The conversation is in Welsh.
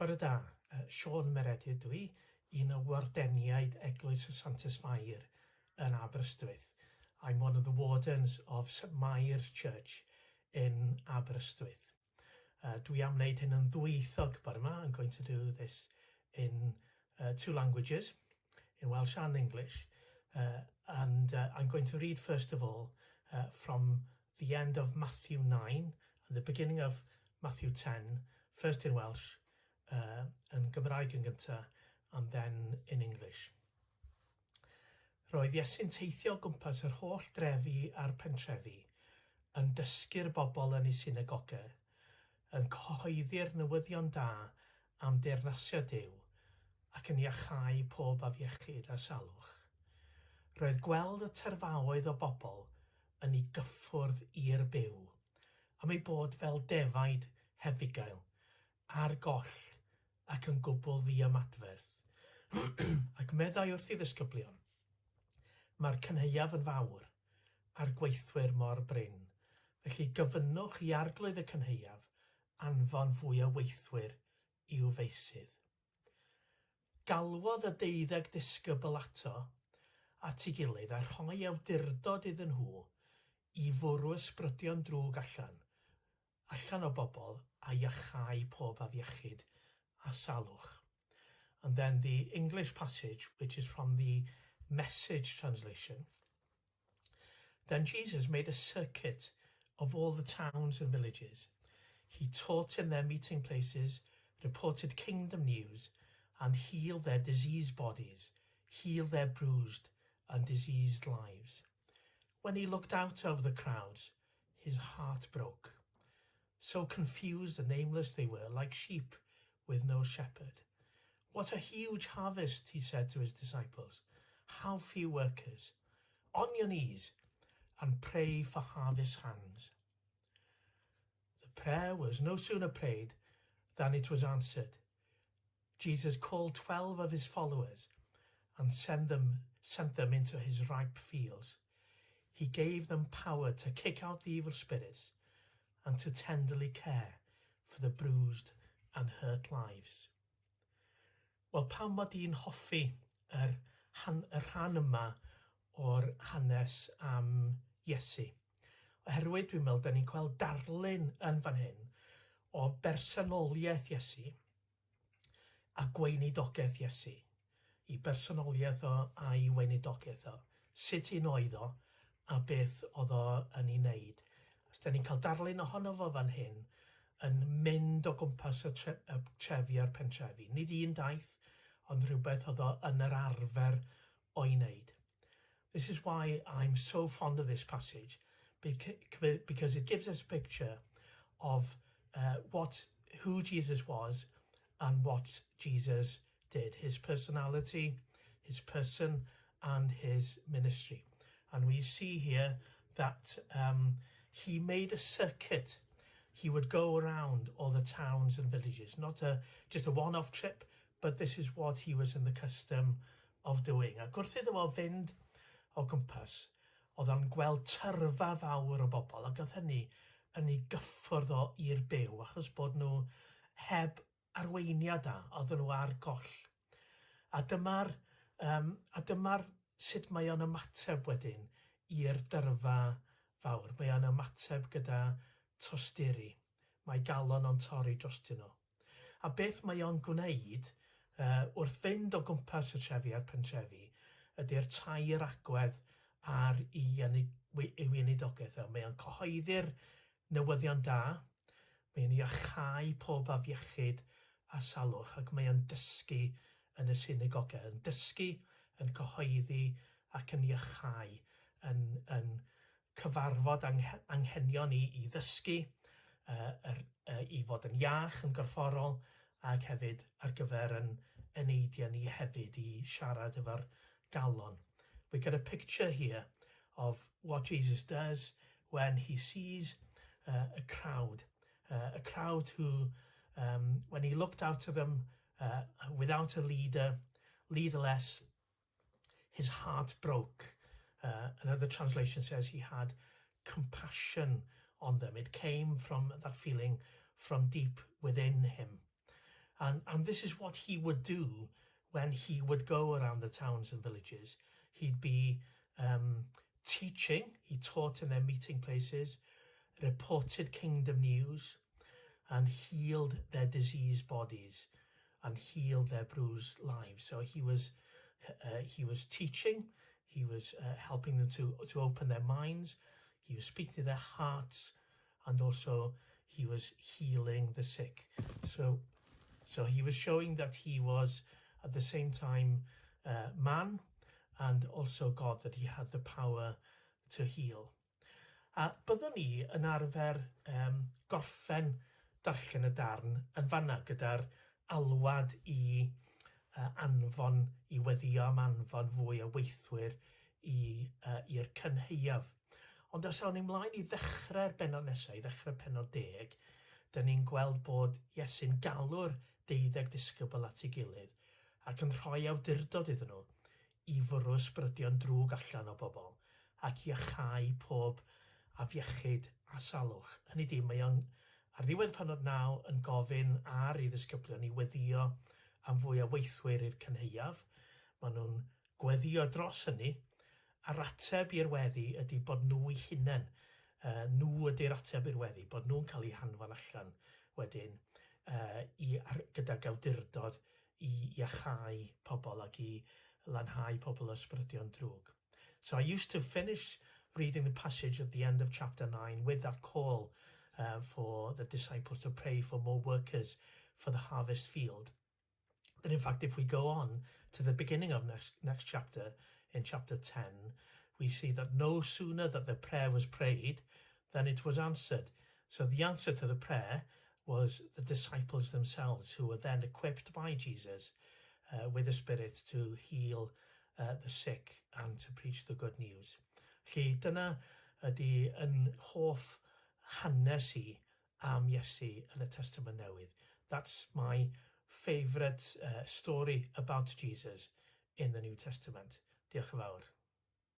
Bore da, Siôn Meredydd dw i, un o wardeniaid Eglwys y Santes Fair yn Aberystwyth. I'm one of the wardens of St Mair's Church in Aberystwyth. Dwi am wneud hyn yn ddwyieithog bore 'ma. I'm going to do this in two languages, in Welsh and English. And I'm going to read first of all from the end of Matthew 9 and the beginning of Matthew 10, first in Welsh, yn Gymraeg yn gyntaf, and then in English. Roedd Iesu'n teithio o gwmpas yr holl drefi a'r pentrefi, yn dysgu'r bobl yn eu synagogau, yn cyhoeddi'r newyddion da am deyrnasiad Duw, ac yn iacháu pob afiechyd a salwch. Roedd gweld y tyrfaoedd o bobl yn ei gyffwrdd i'r byw, am eu bod fel defaid heb fugail, ar goll ac yn gwbl ddiymadferth. Ac meddai wrth ei ddisgyblion, Mae'r cynhaeaf yn fawr, a'r gweithwyr mor brin. Felly gofynnwch i Arglwydd y cynhaeaf anfon fwy o weithwyr i'w feysydd. Galwodd y deuddeg disgybl ato at ei gilydd a rhoi awdurdod iddyn nhw i fwrw ysbrydion drwg allan, allan o bobl a iachau pob afiechyd a salwch. And then the English passage, which is from the Message translation. Then Jesus made a circuit of all the towns and villages. He taught in their meeting places, reported kingdom news, and healed their diseased bodies, healed their bruised and diseased lives. When he looked out over the crowds, his heart broke. So confused and aimless they were, like sheep with no shepherd. "What a huge harvest," he said to his disciples. "How few workers. On your knees and pray for harvest hands." The prayer was no sooner prayed than it was answered. Jesus called 12 of his followers and sent them into his ripe fields. He gave them power to kick out the evil spirits and to tenderly care for the bruised and hurt lives. Wel, pam mod i'n hoffi y rhan yma o'r hanes am Iesu? Oherwydd dwi'n meddwl da ni'n gweld darlun yn fan hyn o bersonoliaeth Iesu a gweinidogaeth Iesu. I bersonoliaeth o a'i weinidogaeth o. Sut un oedd o a beth oedd o yn ei wneud. Os da ni'n cael darlun ohono fo fan hyn yn mynd o gwmpas y trefi a'r pentrefi. Nid un daith, ond rhywbeth oedd o yn yr arfer o'i wneud. This is why I'm so fond of this passage, because it gives us a picture of what who Jesus was and what Jesus did, his personality, his person, and his ministry. And we see here that he made a circuit. He would go around all the towns and villages, not a just a one-off trip, but this is what he was in the custom of doing. Ac wrth iddo fo fynd o gwmpas, oedd o'n gweld tyrfa fawr o bobl, ac oedd hynny yn ei gyffwrdd o i'r byw, achos bod nhw heb arweiniad da, oedden nhw ar goll. A dyma'r sut mae o'n ymateb wedyn i'r dyrfa fawr. Mae o'n ymateb gyda tosturi. Mae galon o'n torri drostyn nhw. A beth mae o'n gwneud wrth fynd o gwmpas y trefi a'r pentrefi ydy'r tair agwedd ar ei weinidogaeth o. Mae o'n cyhoeddi'r newyddion da, mae o'n iachau pob afiechyd a salwch ac mae o'n dysgu yn y synagogau, yn dysgu, yn cyhoeddi ac yn iachau, yn cyfarfod anghenion i ddysgu, i fod yn iach yn gorfforol ac hefyd ar gyfer yn eneidiau ni hefyd i siarad efo'r galon. We get a picture here of what Jesus does when he sees a crowd, a crowd who, when he looked out to them without a leader, leaderless, his heart broke. Another translation says he had compassion on them. It came from that feeling from deep within him. And this is what he would do when he would go around the towns and villages. He'd be teaching, he taught in their meeting places, reported kingdom news, and healed their diseased bodies and healed their bruised lives. So he was teaching, he was helping them to open their minds, he was speaking to their hearts, and also he was healing the sick. So he was showing that he was at the same time man and also God, that he had the power to heal. A byddwn ni yn arfer gorffen darllen y darn yn fanna gyda'r alwad i anfon, i weddio am anfon fwy o weithwyr i'r cynhaeaf. Ond os awn ni mlaen i ddechrau'r bennod nesaf, i ddechrau pennod 10, dyn ni'n gweld bod Iesu'n galw'r 12 disgybl at ei gilydd ac yn rhoi awdurdod iddyn nhw i fwrw ysbrydion drwg allan o bobl ac i iacháu pob afiechyd a salwch. Hynny ydi, mae o'n ar ddiwedd pennod 9 yn gofyn ar ei ddisgyblion i weddio am fwy o weithwyr i'r cynhaeaf. Maen nhw'n gweddio dros hynny, a'r ateb i'r weddi ydy bod nhw eu hunain. Nhw ydy'r ateb i'r weddi, bod nhw'n cael eu hanfon allan wedyn gydag awdurdod i iachau pobl ac i lanhau pobl o ysbrydion drwg. So I used to finish reading the passage at the end of chapter 9 with that call for the disciples to pray for more workers for the harvest field. But in fact, if we go on to the beginning of next chapter, in chapter 10, we see that no sooner that the prayer was prayed than it was answered. So the answer to the prayer was the disciples themselves, who were then equipped by Jesus with the Spirit to heal the sick and to preach the good news. Felly dyna ydy yn hoff hanes i am Iesu yn y Testament Newydd. That's my favourite story about Jesus in the New Testament. Diolch yn fawr.